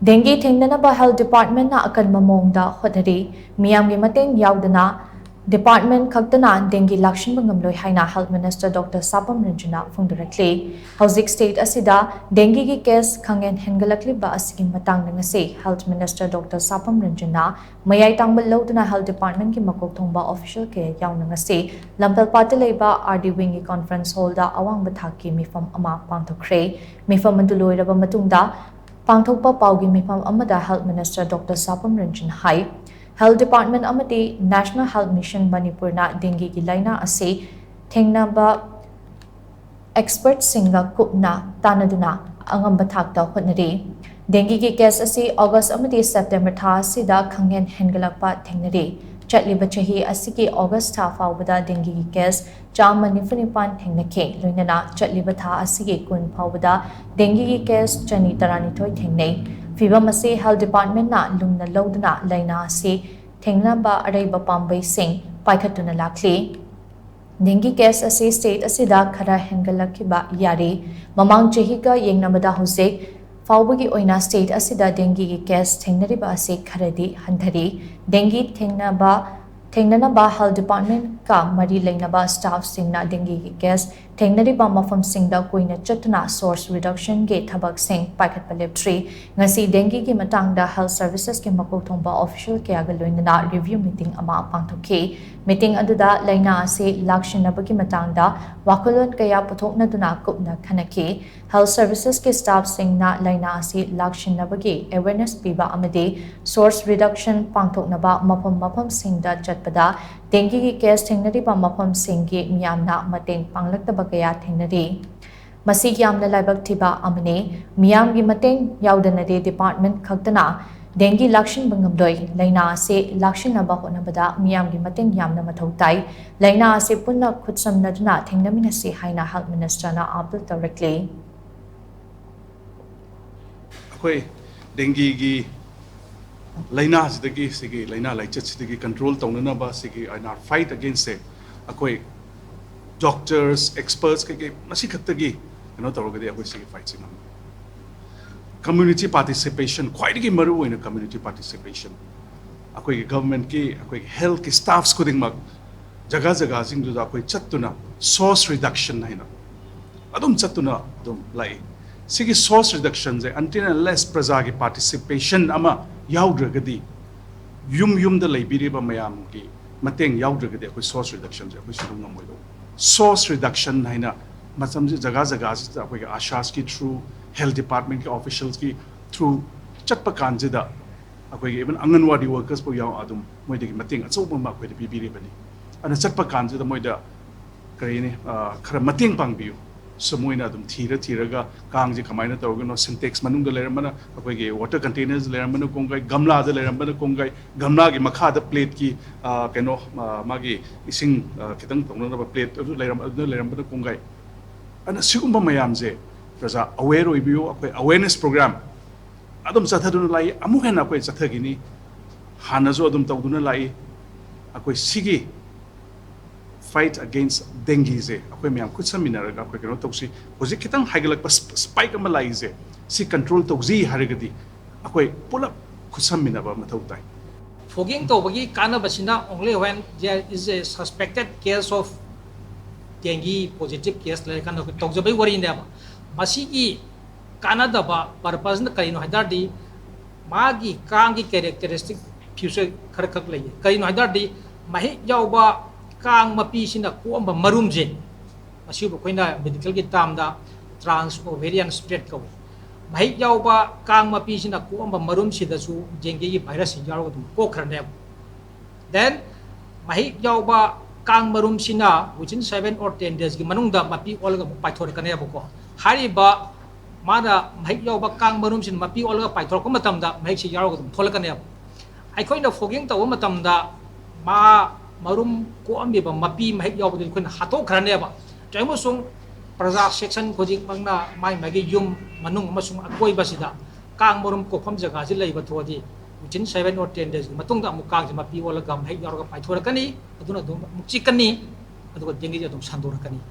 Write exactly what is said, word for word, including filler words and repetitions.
Dengue ꯊꯦꯡꯅꯅꯕ health departmentꯅ ꯑꯀꯟꯕ ꯃꯑꯣꯡꯗ ꯍꯣꯠꯅꯔꯤ꯫ ꯃꯤꯌꯥꯝꯒꯤ ꯃꯇꯦꯡ ꯌꯥꯎꯗꯅ department ꯈꯛꯇꯅ dengue ꯂꯥꯛꯁꯤꯟꯕ ꯉꯝꯂꯣꯏ ꯍꯥꯏꯅ health minister Doctor ꯁꯥꯄꯝ ꯔꯟꯖꯟꯅ ꯐꯣꯡꯗꯣꯔꯛꯂꯤ꯫ ꯍꯧꯖꯤꯛ state ꯑꯁꯤꯗ dengueꯒꯤ case ꯈꯪꯍꯦꯟ ꯍꯦꯟꯒꯠꯂꯛꯂꯤꯕ ꯑꯁꯤꯒꯤ ꯃꯇꯥꯡꯗ ꯉꯁꯤ health minister Doctor ꯁꯥꯄꯝ ꯔꯟꯖꯟꯅ ꯃꯌꯥꯏ ꯇꯥꯡꯕ ꯂꯧꯗꯨꯅ health departmentꯀꯤ ꯃꯀꯣꯛ ꯊꯣꯡꯕ official ꯀꯌꯥ ꯌꯥꯎꯅ ꯉꯁꯤ ꯂꯝꯐꯦꯜꯄꯥꯠꯇ ꯂꯩꯕ RD wingꯒꯤ conference hallꯗ ꯑꯋꯥꯡꯕ ꯊꯥꯛꯀꯤ ꯃꯤꯐꯝ ꯑꯃ ꯄꯥꯡꯊꯣꯛꯈ꯭ꯔꯦ꯫ ꯃꯤꯐꯝ ꯑꯗꯨ ꯂꯣꯏꯔꯕ ꯃꯇꯨꯡꯗ ꯄꯥꯡꯊꯣꯛꯄ ꯄꯥꯎꯒꯤ ꯃꯤꯐꯝ ꯑꯃꯗ health minister Doctor ꯁꯥꯄꯝ ꯔꯟꯖꯟ ꯍꯥꯏ, health department ꯑꯃꯗꯤ National Health Mission ꯃꯅꯤꯄꯨꯔꯅ dengueꯒꯤ ꯂꯥꯏꯅꯥ ꯑꯁꯤ ꯊꯦꯡꯅꯕ expertꯁꯤꯡꯒ ꯀꯨꯞꯅ ꯇꯥꯟꯅꯗꯨꯅ ꯑꯉꯝꯕ ꯊꯥꯛꯇ ꯍꯣꯠꯅꯔꯤ꯫ Dengueꯒꯤ case ꯑꯁꯤ August ꯑꯃꯗꯤ September ꯊꯥ ꯑꯁꯤꯗ ꯈꯪꯍꯦꯟ ꯍꯦꯟꯒꯠꯂꯛꯄ ꯊꯦꯡꯅꯔꯤ꯫ ꯆꯠꯂꯤꯕ ꯆꯍꯤ ꯑꯁꯤꯒꯤ August ꯊꯥ ꯐꯥꯎꯕꯗ dengueꯒꯤ case ꯆꯥꯝꯃ ꯅꯤꯐꯨ ꯅꯤꯄꯥꯟ ꯊꯦꯡꯅꯈꯤ꯫ ꯂꯣꯏꯅꯅ ꯆꯠꯂꯤꯕ ꯊꯥ ꯑꯁꯤꯒꯤ ꯀꯨꯟ ꯐꯥꯎꯕꯗ dengueꯒꯤ case ꯆꯅꯤ ꯇꯔꯥꯅꯤꯊꯣꯏ ꯊꯦꯡꯅꯩ꯫ ꯐꯤꯚꯝ ꯑꯁꯤ health departmentꯅ ꯂꯨꯝꯅ ꯂꯧꯗꯨꯅ ꯂꯥꯏꯅꯥ ꯑꯁꯤ ꯊꯦꯡꯅꯕ ꯑꯔꯩꯕ ꯄꯥꯝꯕꯩꯁꯤꯡ ꯄꯥꯏꯈꯠꯇꯨꯅ ꯂꯥꯛꯂꯤ꯫ Dengue case ꯑꯁꯤ state ꯑꯁꯤꯗ ꯈꯔ ꯍꯦꯟꯒꯠꯂꯛꯈꯤꯕ ꯌꯥꯔꯤ꯫ ꯃꯃꯥꯡ ꯆꯍꯤꯒ ꯌꯦꯡꯅꯕꯗ ꯍꯧꯖꯤꯛ ꯐꯥꯎꯕꯒꯤ ꯑꯣꯏꯅ state ꯑꯁꯤꯗ dengueꯒꯤ case ꯊꯦꯡꯅꯔꯤꯕ ꯑꯁꯤ ꯈꯔꯗꯤ ꯍꯟꯊꯔꯤ꯫ Dengue ꯊꯦꯡꯅꯕ, ꯊꯦꯡꯅꯅꯕ health departmentꯀ ꯃꯔꯤ ꯂꯩꯅꯕ staffꯁꯤꯡꯅ dengueꯒꯤ case ꯊꯦꯡꯅꯔꯤꯕ ꯃꯐꯝꯁꯤꯡꯗ ꯀꯨꯏꯅ ꯆꯠꯇꯨꯅ source reductionꯒꯤ ꯊꯕꯛꯁꯤꯡ ꯄꯥꯏꯈꯠꯄ ꯂꯦꯞꯇ꯭ꯔꯤ꯫ ꯉꯁꯤ dengueꯒꯤ ꯃꯇꯥꯡꯗ health servicesꯀꯤ ꯃꯀꯣꯛ ꯊꯣꯡꯕ official ꯀꯌꯥꯒ ꯂꯣꯏꯅꯅ review meeting ꯑꯃ ꯄꯥꯡꯊꯣꯛꯈꯤ꯫ Meeting ꯑꯗꯨꯗ ꯂꯥꯏꯅꯥ ꯑꯁꯤ ꯂꯥꯛꯁꯤꯟꯅꯕꯒꯤ ꯃꯇꯥꯡꯗ ꯋꯥꯈꯜꯂꯣꯟ ꯀꯌꯥ ꯄꯨꯊꯣꯛꯅꯗꯨꯅ ꯀꯨꯞꯅ ꯈꯟꯅꯈꯤ꯫ Health servicesꯀꯤ staffꯁꯤꯡꯅ ꯂꯥꯏꯅꯥ ꯑꯁꯤ ꯂꯥꯛꯁꯤꯟꯅꯕꯒꯤ awareness ꯄꯤꯕ ꯑꯃꯗꯤ source reduction ꯄꯥꯡꯊꯣꯛꯅꯕ ꯃꯐꯝ ꯃꯐꯝꯁꯤꯡꯗ ꯆꯠꯄꯗ dengueꯒꯤ case ꯊꯦꯡꯅꯔꯤꯕ ꯃꯐꯝꯁꯤꯡꯒꯤ ꯃꯤꯌꯥꯝꯅ ꯃꯇꯦꯡ ꯄꯥꯡꯂꯛꯇꯕ ꯀꯌꯥ ꯊꯦꯡꯅꯔꯤ꯫ ꯃꯁꯤ ꯌꯥꯝꯅ ꯂꯥꯏꯕꯛ ꯊꯤꯕ ꯑꯃꯅꯤ꯫ ꯃꯤꯌꯥꯝꯒꯤ ꯃꯇꯦꯡ ꯌꯥꯎꯗꯅꯗꯤ department ꯈꯛꯇꯅ dengue ꯂꯥꯛꯁꯤꯟꯕ ꯉꯝꯂꯣꯏ꯫ ꯂꯥꯏꯅꯥ ꯑꯁꯤ ꯂꯥꯛꯁꯤꯟꯅꯕ ꯍꯣꯠꯅꯕꯗ ꯃꯤꯌꯥꯝꯒꯤ ꯃꯇꯦꯡ ꯌꯥꯝꯅ ꯃꯊꯧ ꯇꯥꯏ꯫ ꯂꯥꯏꯅꯥ ꯑꯁꯤ ꯄꯨꯟꯅ ꯈꯨꯠꯁꯝꯅꯗꯨꯅ ꯊꯦꯡꯅꯃꯤꯟꯅꯁꯤ ꯍꯥꯏꯅ health ministerꯅ appeal ꯇꯧꯔꯛꯂꯤ꯫ ꯑꯩꯈꯣꯏ dengueꯒꯤ ꯂꯥꯏꯅꯥꯁꯤꯗꯒꯤ, ꯁꯤꯒꯤ ꯂꯥꯏꯅꯥ ꯂꯥꯏꯆꯠꯁꯤꯗꯒꯤ control ꯇꯧꯅꯅꯕ ꯁꯤꯒꯤ ꯑꯩꯅ fight againstꯁꯦ ꯑꯩꯈꯣꯏ doctors, experts ꯀꯩꯀꯩ ꯃꯁꯤ ꯈꯛꯇꯒꯤ ꯀꯩꯅꯣ ꯇꯧꯔꯒꯗꯤ ꯑꯩꯈꯣꯏ ꯁꯤꯒꯤ fightꯁꯤ ꯉꯝꯃꯤ꯫ Community participation, ꯈ꯭ꯋꯥꯏꯗꯒꯤ ꯃꯔꯨ ꯑꯣꯏꯅ community participation꯫ ꯑꯩꯈꯣꯏꯒꯤ government ꯀꯤ, ꯑꯩꯈꯣꯏꯒꯤ health ꯀꯤ staffs ꯈꯨꯗꯤꯡꯃꯛ ꯖꯒꯥ ꯖꯒꯥꯁꯤꯡꯗꯨꯗ ꯑꯩꯈꯣꯏ ꯆꯠꯇꯨꯅ source reduction ꯍꯥꯏꯅ ꯑꯗꯨꯝ ꯆꯠꯇꯨꯅ ꯑꯗꯨꯝ ꯂꯥꯛꯏ꯫ ꯁꯤꯒꯤ source reduction ꯁꯦ until unless ꯄ꯭ꯔꯖꯥꯒꯤ participation ꯑꯃ ꯌꯥꯎꯗ꯭ꯔꯒꯗꯤ, ꯌꯨꯝ ꯌꯨꯝꯗ ꯂꯩꯕꯤꯔꯤꯕ ꯃꯌꯥꯝꯒꯤ ꯃꯇꯦꯡ ꯌꯥꯎꯗ꯭ꯔꯒꯗꯤ ꯑꯩꯈꯣꯏ source reduction ꯁꯦ ꯑꯩꯈꯣꯏ ꯁꯤꯟꯕ ꯉꯝꯃꯣꯏꯗꯧꯕ꯫ Source reduction ꯍꯥꯏꯅ ꯃꯇꯝꯁꯤ ꯖꯒꯥ ꯖꯒꯥꯁꯤꯗ ꯑꯩꯈꯣꯏꯒꯤ ASHAs ꯀꯤ through, health department ꯀꯤ officials ꯀꯤ through ꯆꯠꯄ ꯀꯥꯟꯁꯤꯗ ꯑꯩꯈꯣꯏꯒꯤ even ꯑꯪꯒꯟꯋꯥꯗꯤ workers ꯐꯥꯎ ꯌꯥꯎ ꯑꯗꯨꯝ ꯃꯣꯏꯗꯒꯤ ꯃꯇꯦꯡ ꯑꯆꯧꯕ ꯑꯃ ꯑꯩꯈꯣꯏꯗ ꯄꯤꯕꯤꯔꯤꯕꯅꯤ꯫ ꯑꯗꯨꯅ ꯆꯠꯄ ꯀꯥꯟꯁꯤꯗ ꯃꯣꯏꯗ ꯀꯔꯤ ꯍꯥꯏꯅꯤ, ꯑ, ꯈꯔ ꯃꯇꯦꯡ ꯄꯥꯡꯕꯤꯌꯨ꯫ So ꯃꯣꯏꯅ ꯑꯗꯨꯝ ꯊꯤꯔ ꯊꯤꯔꯒ ꯀꯥꯡꯁꯦ ꯀꯃꯥꯏꯅ ꯇꯧꯔꯒꯅꯣ, Sintex ꯃꯅꯨꯡꯗ ꯂꯩꯔꯝꯕꯅ ꯑꯩꯈꯣꯏꯒꯤ water containers ꯂꯩꯔꯝꯕꯅ ꯀꯣꯡꯒꯥꯏ, ꯒꯝꯂꯥꯗ ꯂꯩꯔꯝꯕꯅ ꯀꯣꯡꯒꯥꯏ, ꯒꯝꯂꯥꯒꯤ ꯃꯈꯥꯗ plate ꯀꯤ, ꯑ, ꯀꯩꯅꯣ, ꯑ, ꯃꯥꯒꯤ ꯏꯁꯤꯡ, ꯑ, ꯈꯤꯇꯪ ꯇꯧꯅꯅꯕ plate ꯑꯗꯨ ꯂꯩꯔꯝ-, ꯑꯗꯨꯅ ꯂꯩꯔꯝꯕꯅ ꯀꯣꯡꯒꯥꯏ꯫ ꯑꯗꯨꯅ ꯁꯤꯒꯨꯝꯕ ꯃꯌꯥꯝꯁꯦ ꯄ꯭ꯔꯖꯥ aware ꯑꯣꯏꯕꯤꯌꯨ꯫ ꯑꯩꯈꯣꯏ awareness program ꯑꯗꯨꯝ ꯆꯠꯊꯗꯨꯅ ꯂꯥꯛꯏ, ꯑꯃꯨꯛ ꯍꯦꯟꯅ ꯑꯩꯈꯣꯏ ꯆꯠꯊꯈꯤꯅꯤ꯫ ꯍꯥꯟꯅꯁꯨ ꯑꯗꯨꯝ ꯇꯧꯗꯨꯅ ꯂꯥꯛꯏ꯫ ꯑꯩꯈꯣꯏ ꯁꯤꯒꯤ fight against dengue ꯁꯦ ꯑꯩꯈꯣꯏ ꯃꯌꯥꯝ ꯈꯨꯠꯁꯝꯃꯤꯟꯅꯔꯒ ꯑꯩꯈꯣꯏ ꯀꯩꯅꯣ ꯇꯧꯁꯤ꯫ ꯍꯧꯖꯤꯛ ꯈꯤꯇꯪ ꯍꯥꯏꯒꯠꯂꯛꯄ sp-, spike ꯑꯃ ꯂꯥꯛꯏꯁꯦ, ꯁꯤ control ꯇꯧꯁꯤ ꯍꯥꯏꯔꯒꯗꯤ ꯑꯩꯈꯣꯏ ꯄꯨꯂꯞ ꯈꯨꯠꯁꯝꯃꯤꯟꯅꯕ ꯃꯊꯧ ꯇꯥꯏ꯫ Fogging ꯇꯧꯕꯒꯤ ꯀꯥꯟꯅꯕꯁꯤꯅ only when there is a suspected case of dengue positive case ꯂꯩꯔꯀꯥꯟꯗ ꯑꯩꯈꯣꯏ ꯇꯧꯖꯕꯒꯤ ꯋꯥꯔꯤꯅꯦꯕ꯫ ꯃꯁꯤꯒꯤ ꯀꯥꯟꯅꯗꯕ purpose ꯅ ꯀꯔꯤꯅꯣ ꯍꯥꯏ ꯇꯥꯔꯗꯤ, ꯃꯥꯒꯤ ꯀꯥꯡꯒꯤ characteristic feature ꯈꯔ ꯈꯛ ꯂꯩꯌꯦ꯫ ꯀꯔꯤꯅꯣ ꯍꯥꯏ ꯇꯥꯔꯗꯤ, ꯃꯍꯤꯛ ꯌꯥꯎꯕ ꯀꯥꯡ ꯃꯄꯤꯁꯤꯅ ꯀꯣꯛꯑꯝꯕ ꯃꯔꯨꯝꯁꯦ, ꯃꯁꯤꯕꯨ ꯑꯩꯈꯣꯏꯅ medical ꯒꯤ term ꯗ trans ovarian spread ꯀꯧꯏ꯫ ꯃꯍꯤꯛ ꯌꯥꯎꯕ ꯀꯥꯡ ꯃꯄꯤꯁꯤꯅ ꯀꯣꯛꯑꯝꯕ ꯃꯔꯨꯝꯁꯤꯗꯁꯨ dengue ꯒꯤ virus ꯁꯤ ꯌꯥꯎꯔꯒ ꯑꯗꯨꯝ ꯀꯣꯛꯈ꯭ꯔꯅꯦꯕ꯫ Then ꯃꯍꯤꯛ ꯌꯥꯎꯕ ꯀꯥꯡ ꯃꯔꯨꯝꯁꯤꯅ within seven or ten days ꯀꯤ ꯃꯅꯨꯡꯗ ꯃꯄꯤ ꯑꯣꯜꯂꯒ ꯑꯃꯨꯛ ꯄꯥꯏꯊꯣꯔꯛꯀꯅꯦꯕꯀꯣ꯫ ꯍꯥꯏꯔꯤꯕ ꯃꯥꯅ ꯃꯍꯤꯛ ꯌꯥꯎꯕ ꯀꯥꯡ ꯃꯔꯨꯝꯁꯤꯅ ꯃꯄꯤ ꯑꯣꯜꯂꯒ ꯄꯥꯏꯊꯣꯔꯛꯄ ꯃꯇꯝꯗ ꯃꯍꯤꯛꯁꯤ ꯌꯥꯎꯔꯒ ꯑꯗꯨꯝ ꯊꯣꯛꯂꯛꯀꯅꯦꯕ꯫ ꯑꯩꯈꯣꯏꯅ fogging ꯇꯧꯕ ꯃꯇꯝꯗ ꯃꯥ ꯃꯔꯨꯝ ꯀꯣꯛꯑꯝꯃꯤꯕ ꯃꯄꯤ ꯃꯍꯤꯛ ꯌꯥꯎꯕꯗꯨꯗꯤ ꯑꯩꯈꯣꯏꯅ ꯍꯥꯠꯇꯣꯛꯈ꯭ꯔꯅꯦꯕ꯫ ꯑꯃꯁꯨꯡ ꯄ꯭ꯔꯖꯥ section ꯈꯨꯗꯤꯡꯃꯛꯅ ꯃꯥꯏ ꯃꯥꯒꯤ ꯌꯨꯝ ꯃꯅꯨꯡ ꯑꯃꯁꯨꯡ ꯑꯀꯣꯏꯕꯁꯤꯗ ꯀꯥꯡ ꯃꯔꯨꯝ ꯀꯣꯛꯐꯝ ꯖꯒꯥꯁꯤ ꯂꯩꯕ ꯊꯣꯛꯑꯗꯤ, within seven or ten days ꯀꯤ ꯃꯇꯨꯡꯗ ꯑꯃꯨꯛ ꯀꯥꯡꯁꯤ ꯃꯄꯤ ꯑꯣꯜꯂꯒ ꯃꯍꯤꯛ ꯌꯥꯎꯔꯒ ꯄꯥꯏꯊꯣꯔꯛꯀꯅꯤ꯫ ꯑꯗꯨꯅ ꯑꯗꯨꯝ ꯑꯃꯨꯛ ꯆꯤꯛꯀꯅꯤ, ꯑꯗꯨꯒ dengue ꯁꯦ ꯑꯗꯨꯝ ꯁꯟꯗꯣꯔꯛꯀꯅꯤ꯫